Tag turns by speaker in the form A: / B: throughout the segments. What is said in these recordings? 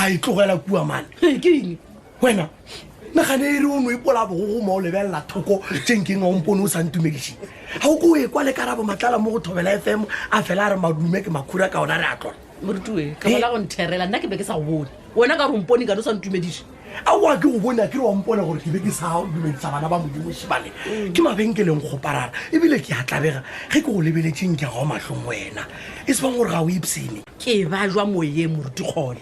A: Ka e tlogela kua mane.
B: Ke eng?
A: Wena nagane e re o no ipola bogogo mo o lebelela thoko tšenkeng wa ompone o sa ntumediše ga o ko o ekwa le karabo matlala mo go thobela fm a fela a re madume ke makhura ka ona re a tlola
B: Morutiwe, tlogela go ntherela nna ke be ke sa go bone. Wena ka gore o mpone ka no sa ntumediše.
A: Aowa ke go bone a ke re wa mpone gore ke be ke sa dumedisa bana ba modimo šibale ke mabenkeleng kgoparara ebile ke a tlabega ge ke go lebeletseng ke gao mahlong wena e se bang gore ga o ipsene
B: Ke ba jwa moyeng moruti kgole.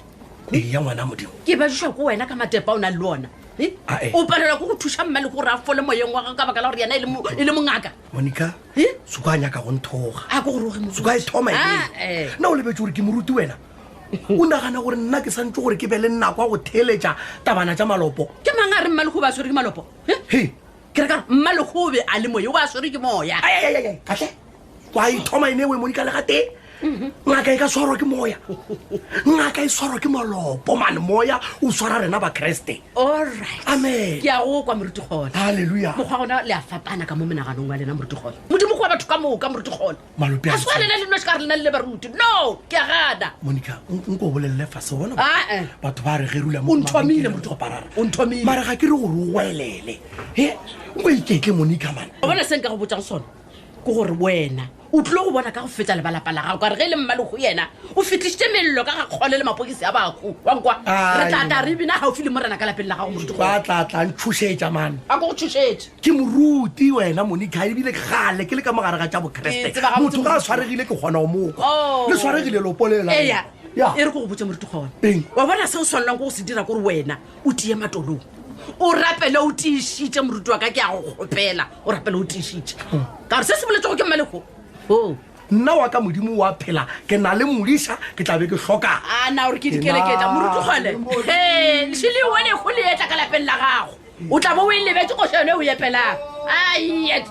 A: Ee ya ngwana modimo.
B: Ke ba jwa ko wena ka matepa o nang le ona. Eh?
A: Ae.
B: O palelwa ke go thuša mma le gore a fole moyeng wa gago ka baka la gore yena e le mo- e le mongaka.
A: Monica
B: Eh?
A: suka a nyaka go nthoga.
B: A ko go roge moruti.
A: Suka e thoma e
B: Ah, eh.
A: na o lebetse gore ke moruti wena o nagana gore nna ke santse gore ke be le nako ya go theeletša tabana tša malopo
B: Ke mang a re mma Lekgobe a tshwerwe ke malopo? Eh?
A: He.
B: Ke re ka re mma Lekgobe a le moye o ba a tshwerwe ke moya.
A: Ai, ai, ai, ai, kahle wa ithoma ene we monica le gatee ngaka e ka swarwa ke moya ngaka e swarwa ke malopo mane moya o swara rena bakreste
B: Alright.
A: Amen.
B: Ke a go kwa moruti kgole.
A: Halleluja.
B: Mokgwa gona le a fapana ka mo menaganong wa lena moruti kgole. Modimo kwa batho ka moka moruti kgole.
A: Malope a
B: A swa lena le noši ka re lena le le baruti. No, ke a gana.
A: Monica nko o bolelele fase bona
B: Ah, eh.
A: batho ba re gerula
B: O nthomile, moruti.
A: parara
B: O nthomile.
A: mara ga ke re gore o welele he nko iketle Monica man
B: O bona se nka go botsang sona ke gore wena o tlile go bona ka go feta le balapa la gago ka re ge e le mmalego yena o fetlisitse mello ka ga kgole le mapokisi a bahu wa nkwa re tla tla re bina gaufi le morena ka lapeng la gago moruti
A: ba tla tla ntšhošetša mane
B: a ko go tšhošetše
A: ke moruti wena monica ebile gale ke le ka mogare ga tša
B: Ke
A: bokreste
B: tseba gabotse
A: motho ga a
B: moruti.
A: swaregile ke kgona go mokwa
B: Oh.
A: le swaregile lopo le la
B: eya
A: Ya.
B: e re ko go botse moruti kgone
A: Eng?
B: wa bona se o tshwanelang ko go se dira kore wena o tie matolong o rapele o tiišitše moruti wa ka ke a go kgopela o rapele o tiišitše ka gore se se boletsego ke mmalego o
A: nna wa ka modimo wa phela ke na le modiša ke tla be ke hloka
B: a na gore ke dikeleketla moruti kgole e lešile le go le etla ka lapeng la gago o tla bo o e lebetse koša yone o epelang aiet.